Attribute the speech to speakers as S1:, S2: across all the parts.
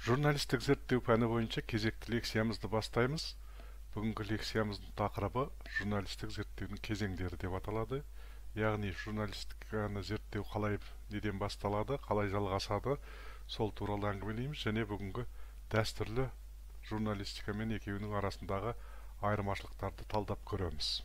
S1: Журналистік зерттеу пәні бойынша кезекті лекциямызды бастаймыз. Бүгінгі лекциямыздың тақырыбы журналистік зерттеудің кезеңдері деп аталады. Яғни журналистиканы зерттеу қалай, неден басталады, қалай жалғасады, сол туралы әңгімелейміз және бүгінгі дәстүрлі журналистика мен екеуінің арасындағы айырмашылықтарды талдап көреміз.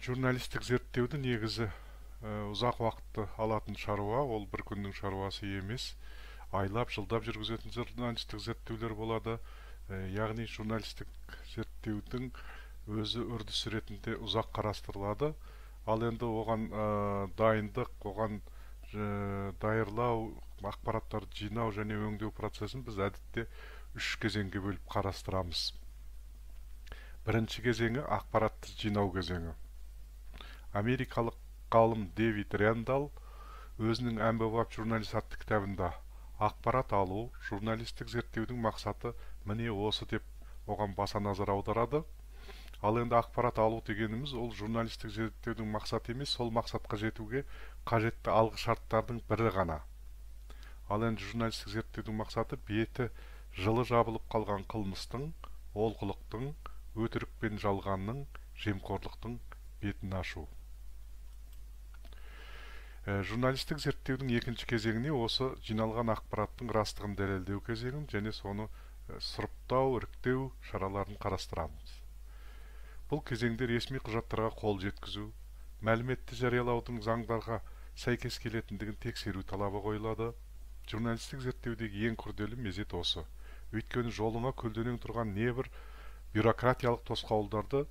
S1: Журналистік зерттеуді негізі ұзақ уақытты алатын шаруа, ол бір күннің шаруасы емес. Айлап, жылдап жүргізетін журналистік зерттеулер болады. Яғни журналистік зерттеудің өзі үрдіс ретінде ұзақ қарастырылады. Ал енді оған дайындық, оған даярлау, ақпараттарды жинау және өңдеу процесін біз әдетте үш кезеңге бөліп қарастырамыз. Бірінші кезеңі ақпаратты жинау кезеңі. Америкалық ғалым Дэвид Рэндалл өзінің әмбебап журналист атты кітабында ақпарат алу журналистік зерттеудің мақсаты міне осы деп оған баса назар аударады. Ал енді ақпарат алу дегеніміз ол журналистік зерттеудің мақсаты емес, сол мақсатқа жетуге қажетті алғы шарттардың бірі ғана. Ал енді журналистік зерттеудің мақсаты беті жылы жабылып қалған қылмыстың, олқылықтың, өтірік пен жалғанның, жемқорлықтың бетін ашу. Журналистік зерттеудің екінші кезеңіне осы жиналған ақпараттың растығын дәлелдеу кезеңін және соны сұрыптау, іріктеу шараларын қарастырамыз. Бұл кезеңде ресми құжаттарға қол жеткізу, мәліметті жариялаудың заңдарға сәйкес келетіндігін тексеру талабы қойылады. Журналистік зерттеудегі ең күрделі мезет осы. Өйткені жолыңа көлденең тұрған небір бюрократиялық тосқауылдарды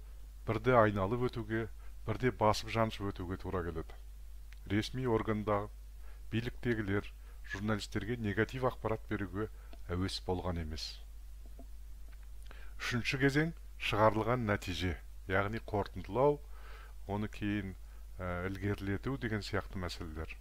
S1: бірде айналып өтуге, бірде басып жаншып өтуге тура келеді. Ресми органда биліктегілер журналистерге негатив ақпарат беруге әуес болған емес. Үшінші кезең шығарылған нәтиже, яғни қорытындылау, оны кейін ілгерілету деген сияқты мәселелер.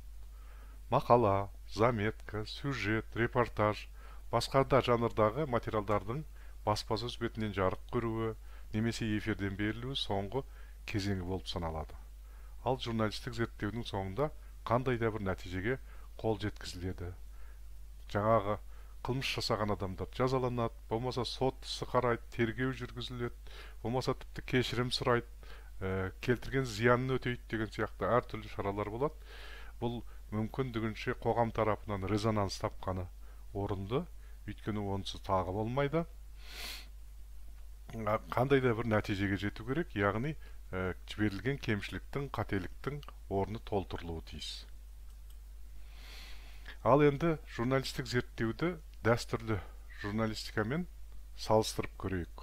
S1: Мақала, заметка, сюжет, репортаж, басқа да жанрдағы материалдардың баспасөз бетінен жарық көруі немесе эфирден берілуі соңғы кезеңі болып саналады. Ал журналистік зерттеудің соңында қандай да бір нәтижеге қол жеткізіледі. Жаңағы қылмыс жасаған адамдар жазаланады, болмаса сот ісі қарайды, тергеу жүргізіледі, болмаса тіпті кешірім сұрайды, келтірген зиянын өтейді деген сияқты әртүрлі шаралар болады. Бұл мүмкіндігінше қоғам тарапынан резонанс тапқаны орынды, өйткені онсыз тағы болмайды. Қандай да бір нәтижеге жету керек, яғни жіберілген кемшіліктің, қателіктің орны толтырылуы тиіс. Ал енді журналистік зерттеуді дәстүрлі журналистикамен салыстырып көрейік.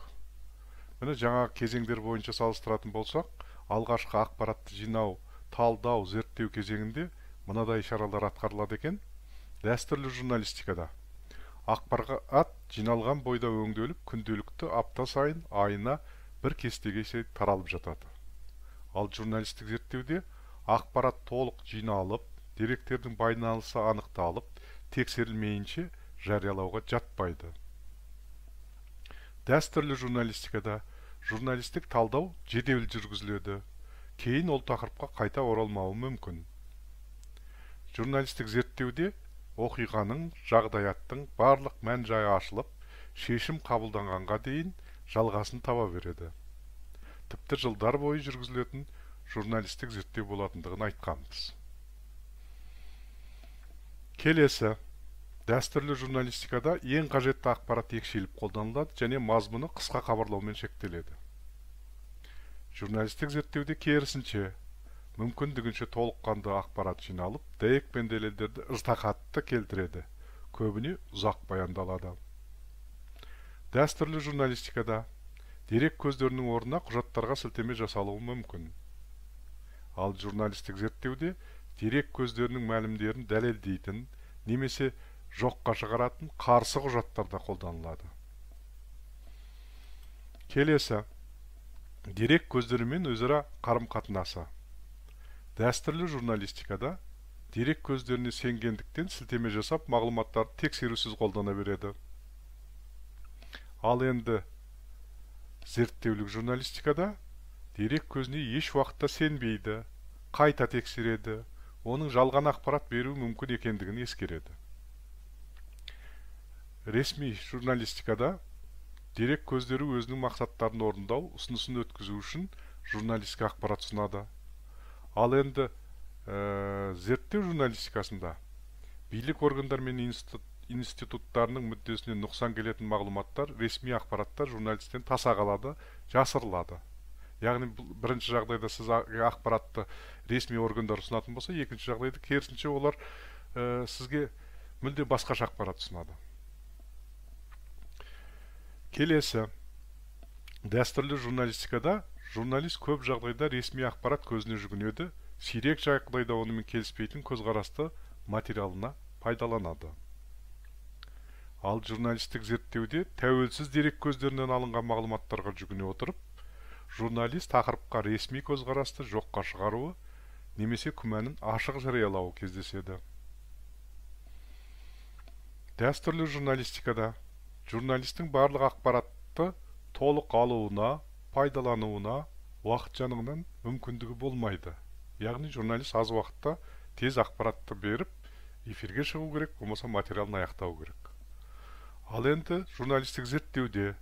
S1: Міне жаңа кезеңдер бойынша салыстыратын болсақ, алғашқы ақпаратты жинау, талдау, зерттеу кезеңінде мынадай шаралар атқарылады екен. Дәстүрлі журналистикада ақпарат жиналған бойда өңделіп, күнделікті апта сайын, айына бір кестеге таралып жатады. Ал журналистік зерттеуде ақпарат толық жиналып, деректердің байланысы анықталып, тексерілмейінше жариялауға жатпайды. Дәстүрлі журналистикада журналистік талдау жедел жүргізіледі, кейін ол тақырыпқа қайта оралмауы мүмкін. Журналистік зерттеуде оқиғаның, жағдаяттың барлық мән-жайы ашылып, шешім қабылданғанға дейін жалғасын таба береді. Тіпті жылдар бойы жүргізілетін журналистік зерттеу болатындығын айтқанбыз. Келесі, дәстүрлі журналистикада ең қажетті ақпарат екшеліп қолданылады және мазмұны қысқа хабарлаумен шектеледі. Журналистік зерттеуде керісінше, мүмкіндігінше толыққанды ақпарат жиналып, дәйек пен дәлелдерді ыждаһатты келтіреді, көбіне ұзақ баяндалады. Дәстүрлі журналистикада дерек көздерінің орнына құжаттарға сілтеме жасалуы мүмкін. Ал журналистік зерттеуде дерек көздерінің мәлімдерін дәлелдейтін немесе жоққа шығаратын қарсы құжаттар да қолданылады. Келесі, дерек көздерімен өзара қарым-қатынасы. Дәстүрлі журналистикада дерек көздеріне сенгендіктен сілтеме жасап, мағлұматтарды тексерусіз қолдана береді. Ал енді зерттеулік журналистикада дерек көзіне еш уақытта сенбейді, қайта тексереді, оның жалған ақпарат беруі мүмкін екендігін ескереді. Ресми журналистикада дерек көздері өзінің мақсаттарын орындау, ұсынысын өткізу үшін журналистке ақпарат ұсынады. Ал енді зерттеу журналистикасында билік органдар мен институттарының мүддесіне нұқсан келетін мағлұматтар, ресми ақпараттар журналисттен таса қалады, жасырылады. Яғни бірінші жағдайда сіз ақпаратты ресми органдар ұсынатын болса, екінші жағдайда керісінше олар сізге мүлде басқаша ақпарат ұсынады. Келесі, дәстүрлі журналистикада журналист көп жағдайда ресми ақпарат көзіне жүгінеді, сирек жағдайда онымен келіспейтін көзқарасты материалына пайдаланады. Ал журналистік зерттеуде тәуелсіз дерек көздерінен алынған мағлұматтарға жүгіне отырып, журналист тақырыпқа ресми көзқарасты жоққа шығаруы немесе күмәнін ашық жариялауы кездеседі. Дәстүрлі журналистикада журналистің барлық ақпаратты толық алуына, пайдалануына уақыт жағынан мүмкіндігі болмайды. Яғни журналист аз уақытта тез ақпаратты беріп, эфирге шығу керек, болмаса материалын аяқтау керек. Ал енді журналистік зерттеуде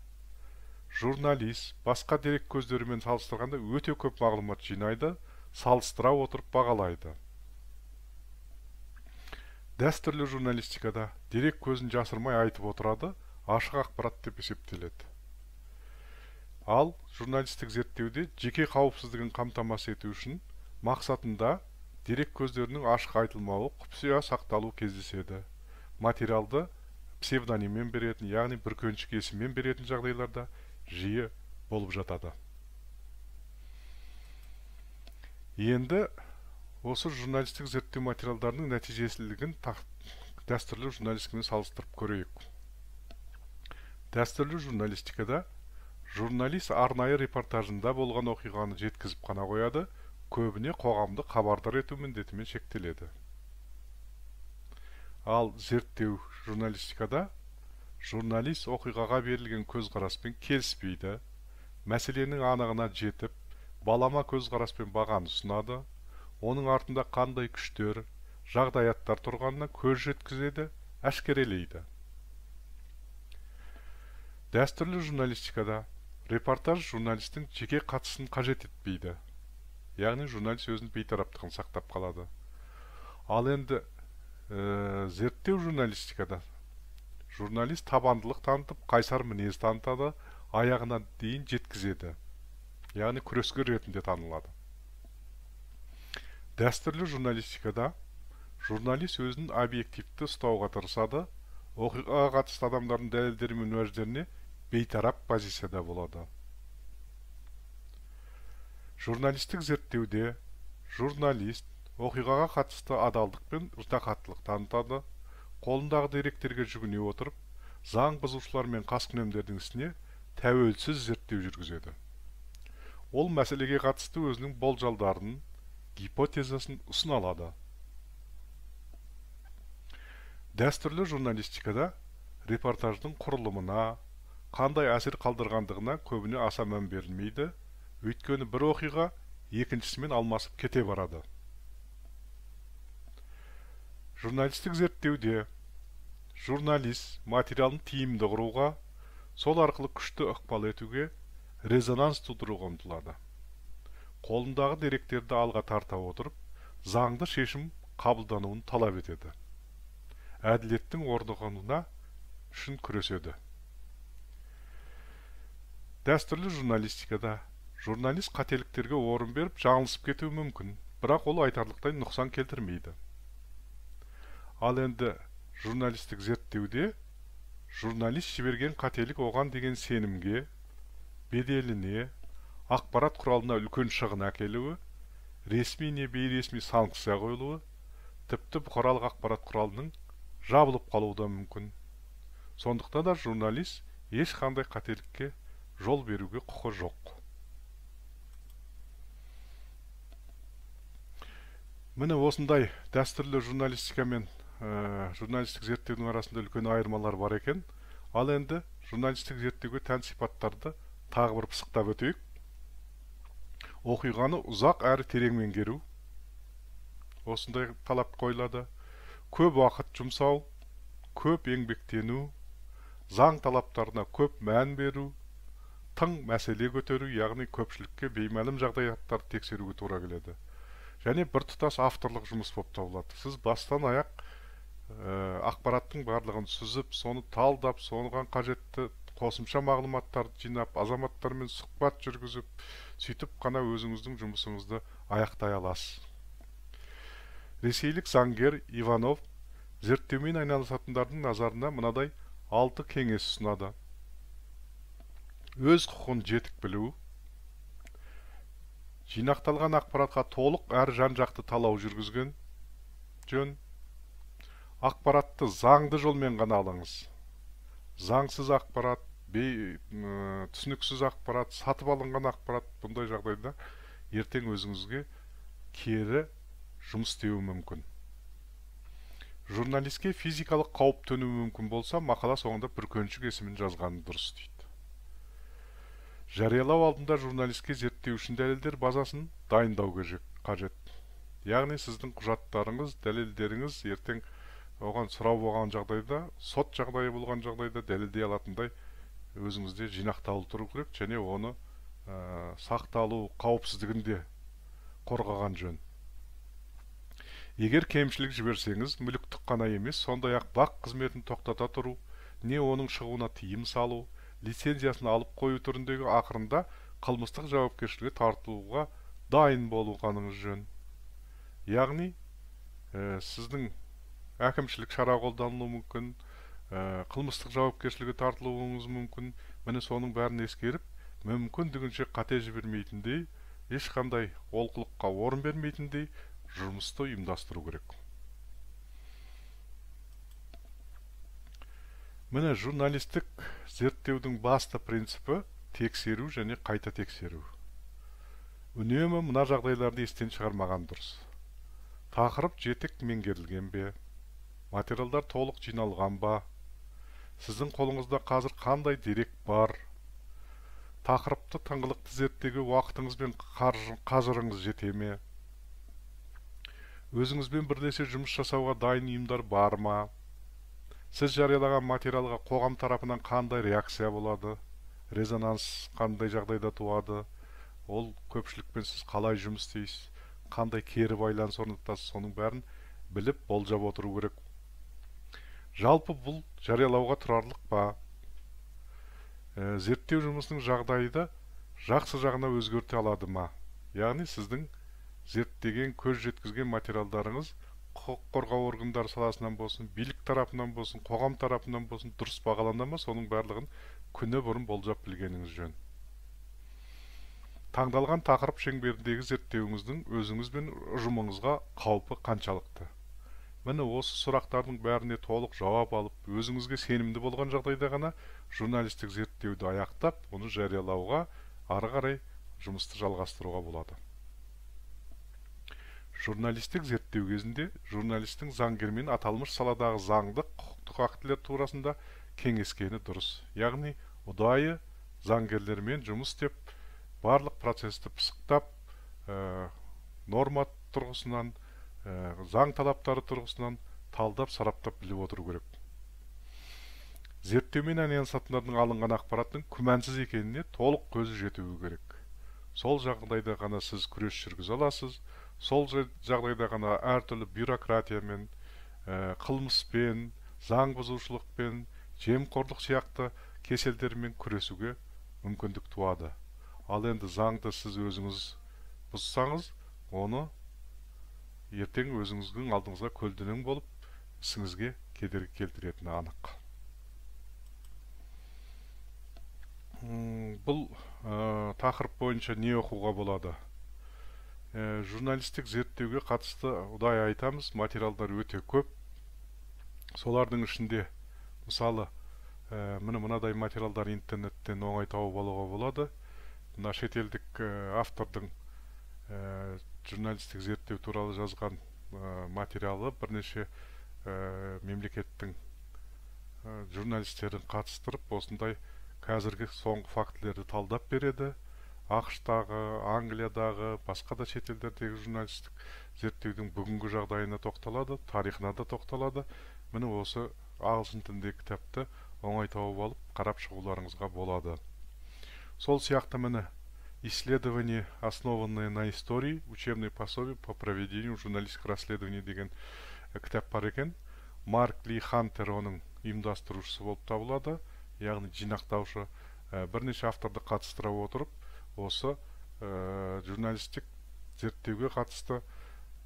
S1: журналист басқа дерек көздерімен салыстырғанда өте көп мағлұмат жинайды, салыстыра отырып бағалайды. Дәстүрлі журналистикада дерек көзін жасырмай айтып отырады, ашық ақпарат деп есептеледі. Ал журналистік зерттеуде жеке қауіпсіздігін қамтамасыз ету үшін мақсатында дерек көздерінің ашық айтылмауы, құпия сақталу кездеседі. Материалды псевдониммен беретін, яғни бүркеншік есіммен беретін жағдайларда жиі болып жатады. Енді осы журналистік зерттеу материалдарының нәтижелілігін дәстүрлі журналистикамен салыстырып көрейік. Дәстүрлі журналистикада журналист арнайы репортажында болған оқиғаны жеткізіп қана қояды, көбіне қоғамды хабардар ету міндетімен шектеледі. Ал зерттеу журналистикада журналист оқиғаға берілген көзқараспен келіспейді, мәселенің анығына жетіп, балама көзқараспен бағаны ұсынады, оның артында қандай күштер, жағдаяттар тұрғанына көз жеткізеді, әшкерелейді. Дәстүрлі журналистикада репортаж журналистің жеке қатысын қажет етпейді. Яғни журналист өзінің бейтараптығын сақтап қалады. Ал енді зерттеу журналистикада журналист табандылық танытып, қайсар мінез танытады, аяғына дейін жеткізеді. Яғни күрескер ретінде танылады. Дәстүрлі журналистикада журналист өзін объективті ұстауға тырысады, оқиғаға қатысты адамдардың дәлелдері мен уәждеріне бейтарап позицияда болады. Журналистік зерттеуде журналист оқиғаға қатысты адалдық пен ыждаһаттылық танытады, қолындағы деректерге жүгіне отырып, заң бұзушылар мен қаскүнемдердің ісіне тәуелсіз зерттеу жүргізеді. Ол мәселеге қатысты өзінің болжалдарын, гипотезасын ұсына алады. Дәстүрлі журналистикада репортаждың құрылымына, қандай әсер қалдырғандығына көбіне аса мән берілмейді, өйткені бір оқиға екіншісімен алмасып кете барады. Журналистік зерттеуде журналист материалын тиімді құруға, сол арқылы күшті ықпал етуге, резонанс тудыруға ұмтылады. Қолындағы деректерді алға тарта отырып, заңды шешім қабылдануын талап етеді. Әділеттің орнығуына үшін күреседі. Дәстүрлі журналистикада журналист қателіктерге орын беріп, жаңылысып кетуі мүмкін, бірақ ол айтарлықтай нұқсан келтірмейді. Ал енді журналистік зерттеуде журналист жіберген қателік оған деген сенімге, беделіне, ақпарат құралына үлкен шығын әкелуі, ресми не бейресми санкция қойылуы, тіпті бұқаралық ақпарат құралының жабылып қалуы да мүмкін. Сондықтан да журналист ешқандай қателікке жол беруге құқы жоқ. Міне осындай дәстүрлі журналистика мен журналистік зерттеудің арасында үлкен айырмалар бар екен. Ал енді журналистік зерттеуге тән сипаттарды тағы бір пысықтап өтейік. Оқиғаны ұзақ әрі терең меңгеру, Осындай талап қойылады. Көп уақыт жұмсау, көп еңбектену, заң талаптарына көп мән беру, тың мәселе көтеру, яғни көпшілікке беймәлім жағдаяттарды тексеруге тура келеді. Және біртұтас авторлық жұмыс болып табылады. Сіз бастан аяқ ақпараттың барлығын сүзіп, соны талдап, соған қажетті қосымша мағлұматтарды жинап, азаматтармен сұхбат жүргізіп, сөйтіп қана өзіңіздің жұмысыңызды аяқтай аласыз. Ресейлік заңгер Иванов зерттеумен айналысатындардың назарына мынадай 6 кеңес ұсынады. Өз құқығын жетік білу, жинақталған ақпаратқа толық әрі жан-жақты талау жүргізген жөн, ақпаратты заңды жолмен ғана алыңыз. Заңсыз ақпарат, түсініксіз ақпарат, сатып алынған ақпарат бұндай жағдайда ертең өзіңізге кері жұмыс істеуі мүмкін. Журналистке физикалық қауіп төнуі мүмкін болса, мақала соңында бүркеншік есімін жазғаны дұрыс дейді. Жариялау алдында журналистке зерттеу үшін дәлелдер базасын дайындау қажет. Яғни сіздің құжаттарыңыз, дәлелдеріңіз ертең оған сұрау болған жағдайда, сот жағдайы болған жағдайда дәлелдей алатындай өзіңізде жинақталу тұру керек және оны сақталу қауіпсіздігінде қорғаған жөн. Егер кемшілік жіберсеңіз, мүліктік қана емес, сондай-ақ бақ қызметін тоқтата тұру, не оның шығуына тыйым салу, лицензиясын алып қою түріндегі ақырында қылмыстық жауапкершілікке тартылуға дайын болғаныңыз жөн. Яғни, сіздің әкімшілік шара қолданылуы мүмкін, қылмыстық жауапкершілікке тартылуыңыз мүмкін. Міне соның бәрін ескеріп, мүмкіндігінше қате жібермейтіндей, ешқандай олқылыққа орын бермейтіндей жұмысты ұйымдастыру керек. Міне журналистік зерттеудің басты принципі тексеру және қайта тексеру. Үнемі мына жағдайларды естен шығармаған дұрыс. Тақырып жетік меңгерілген бе? Материалдар толық жиналған ба? Сіздің қолыңызда қазір қандай дерек бар? Тақырыпты тыңғылықты зерттеуге уақытыңыз бен қажырыңыз жете ме? Өзіңізбен бірлесе жұмыс жасауға дайын ұйымдар бар ма? Сіз жариялаған материалға қоғам тарапынан қандай реакция болады? Резонанс қандай жағдайда туады? Ол көпшілікпен сіз қалай жұмыс істейсіз? Қандай кері байланыс орнатасыз? Соның бәрін біліп, болжап отыру керек. Жалпы бұл жариялауға тұрарлық па? Зерттеу жұмысының жағдайы да жақсы жағына өзгерте алады ма? Яғни сіздің зерттеген, көз жеткізген материалдарыңыз құқық қорғау органдары саласынан болсын, билік тарапынан болсын, қоғам тарапынан болсын дұрыс бағалана ма? Соның барлығын күні бұрын болжап білгеніңіз жөн. Таңдалған тақырып шеңберіндегі зерттеуіңіздің өзіңіз бен ұжымыңызға қаупі қаншалықты? Міне осы сұрақтардың бәріне толық жауап алып, өзіңізге сенімді болған жағдайда ғана журналистік зерттеуді аяқтап, оны жариялауға, ары қарай жұмысты жалғастыруға болады. Журналистік зерттеу кезінде журналистің заңгермен аталмыш саладағы заңдық, құқықтық актілер турасында кеңескені дұрыс. Яғни ұдайы заңгерлермен жұмыс істеп, барлық процесті пысықтап, норма тұрғысынан, заң талаптары тұрғысынан талдап, сараптап біліп отыру керек. Зерттеумен айналысатындардың алынған ақпараттың күмәнсіз екеніне толық көзі жетуі керек. Сол жағдайда ғана сіз күрес жүргізе аласыз, сол жағдайда ғана әртүрлі бюрократиямен, қылмыспен, заң бұзушылықпен, жемқорлық сияқты кеселдермен күресуге мүмкіндік туады. Ал енді заңды сіз өзіңіз бұзсаңыз, оны ертең өзіңіздің алдыңызға көлденең болып, ісіңізге кедергі келтіретіні анық. Бұл тақырып бойынша не оқуға болады? Журналистік зерттеуге қатысты ұдайы айтамыз, материалдар өте көп. Солардың ішінде, мысалы, міне мынадай материалдар интернеттен оңай тауып алуға болады. Мына шетелдік автордың журналистік зерттеу туралы жазған материалы бірнеше мемлекеттің журналистерін қатыстырып, осындай қазіргі соңғы фактілерді талдап береді. АҚШ-тағы, Англиядағы, басқа да шетелдердегі журналистік зерттеудің бүгінгі жағдайына тоқталады, тарихына да тоқталады. Міне осы ағылшын тіліндегі кітапты оңай тауып алып, қарап шығуларыңызға болады. Сол сияқты міне «Исследование, основанное на истории, учебное пособие по проведению журналистских расследований» деген кітап бар екен. Марк Ли Хантер оның ұйымдастырушысы болып табылады, яғни жинақтаушы. Бірнеше авторды қатыстыра отырып, осы журналистік зерттеуге қатысты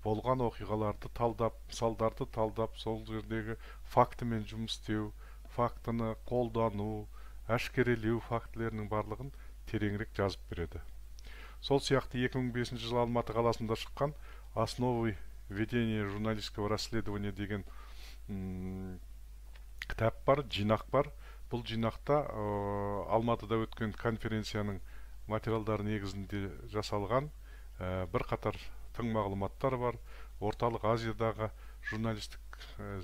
S1: болған оқиғаларды талдап, мысалдарды талдап, сол жердегі фактімен жұмыс істеу, фактіні қолдану, әшкерелеу фактілерінің барлығын тереңірек жазып береді. Сол сияқты 2005 жылы Алматы қаласында шыққан «Основы ведения журналистского расследования» деген кітап бар, жинақ бар. Бұл жинақта Алматыда өткен конференцияның материалдары негізінде жасалған бірқатар тың мағлұматтар бар. Орталық Азиядағы журналистік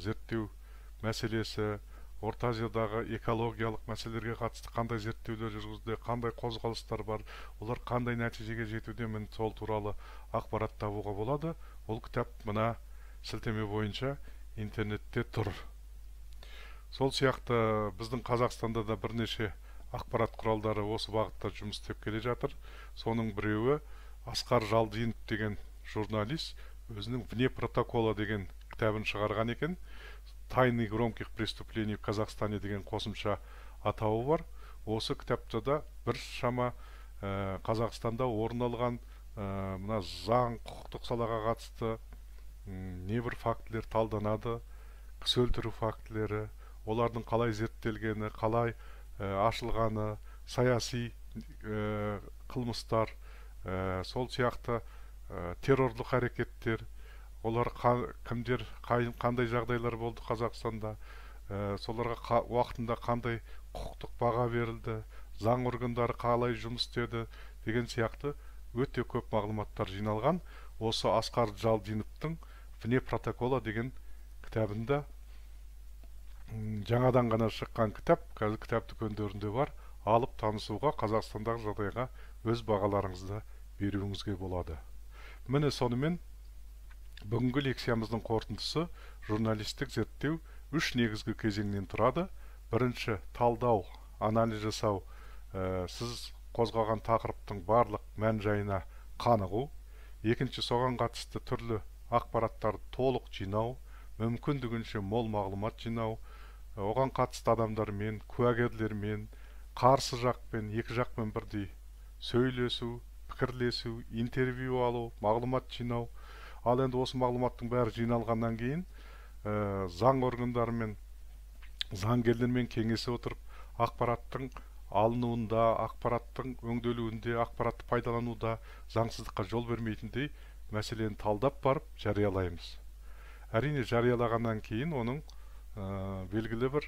S1: зерттеу мәселесі, Орта Азиядағы экологиялық мәселелерге қатысты қандай зерттеулер жүргізілді, қандай қозғалыстар бар, олар қандай нәтижеге жетуде, міне сол туралы ақпарат табуға болады. Ол кітап мына сілтеме бойынша интернетте тұр. Сол сияқты біздің Қазақстанда да бірнеше ақпарат құралдары осы бағытта жұмыс істеп келе жатыр. Соның біреуі Асқар Жалдинов деген журналист өзінің «Вне протокола» деген кітабын шығарған екен. «Тайны громких преступлений в Казахстане» деген қосымша атауы бар. Осы кітапта да біршама Қазақстанда орын алған мына заң құқықтық салаға қатысты небір фактілер талданады. Кісі өлтіру фактілері, олардың қалай зерттелгені, қалай ашылғаны, саяси қылмыстар, сол сияқты террорлық әрекеттер, олар кімдер, қандай жағдайлар болды Қазақстанда, соларға уақытында қандай құқықтық баға берілді, заң органдары қалай жұмыс істеді деген сияқты өте көп мағлұматтар жиналған. Осы Асқар Жалдиновтың «Вне протокола» деген кітабында, жаңадан ғана шыққан кітап, қазір кітап дүкендерінде бар, алып танысуға, Қазақстандағы жағдайға өз бағаларыңызды беруіңізге болады. Міне, сонымен бүгінгі лекциямыздың қорытындысы: журналистік зерттеу үш негізгі кезеңнен тұрады. Бірінші — талдау, анализ жасау, сіз қозғаған тақырыптың барлық мән жайына қанығу. Екінші — соған қатысты түрлі ақпараттарды толық жинау, мүмкіндігінше мол мағлұмат жинау, оған қатысты адамдармен, куәгерлермен, қарсы жақпен, екі жақпен бірдей сөйлесу, пікірлесу, интервью алу, мағлұмат жинау. Ал енді осы мағлұматтың бәрі жиналғаннан кейін заң органдарымен, заңгерлермен кеңесе отырып, ақпараттың алынуында, ақпараттың өңделуінде, ақпаратты пайдалануда заңсыздыққа жол бермейтіндей мәселені талдап барып жариялаймыз. Әрине, жариялағаннан кейін оның белгілі бір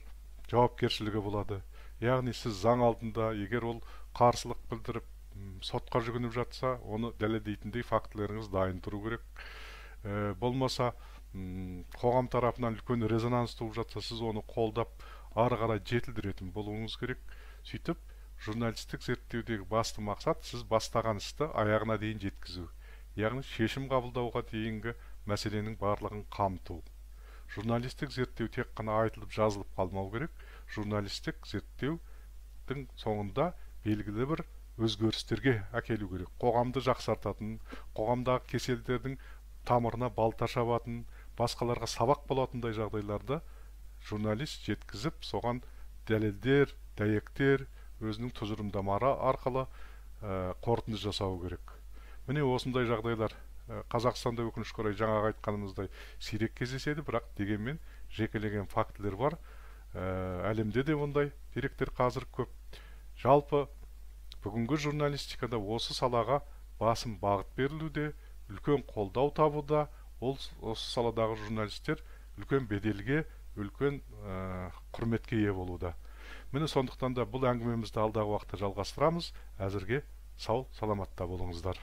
S1: жауапкершілігі болады. Яғни сіз заң алдында, егер ол қарсылық білдіріп, сотқа жүгініп жатса, оны дәлелдейтіндей фактілеріңіз дайын тұру керек. Болмаса қоғам тарапынан үлкен резонанс туып жатса, сіз оны қолдап, ары қарай жетілдіретін болуыңыз керек. Сөйтіп, журналистік зерттеудегі басты мақсат — сіз бастаған істі аяғына дейін жеткізу, яғни шешім қабылдауға дейінгі мәселенің барлығын қамту. Журналистік зерттеу тек қана айтылып, жазылып қалмау керек. Журналистік зерттеудің соңында белгілі бір өзгерістерге әкелу керек. Қоғамды жақсартатын, қоғамдағы кеселдердің тамырына балта шабатын, басқаларға сабақ болатындай жағдайларды журналист жеткізіп, соған дәлелдер, дәйектер, өзінің тұжырымдамалары арқылы қорытынды жасау керек. Міне, осындай жағдайлар Қазақстанда, өкінішке орай, жаңағы айтқанымыздай сирек кездеседі, бірақ дегенмен жекелеген фактілер бар. Әлемде де ондай деректер қазір көп. Жалпы бүгінгі журналистикада осы салаға басым бағыт берілуде, үлкен қолдау табуда. Ол осы саладағы журналистер үлкен беделге, үлкен құрметке ие болуда. Міне, сондықтан да бұл әңгімемізді алдағы уақытта жалғастырамыз. Әзірге сау саламатта болыңыздар.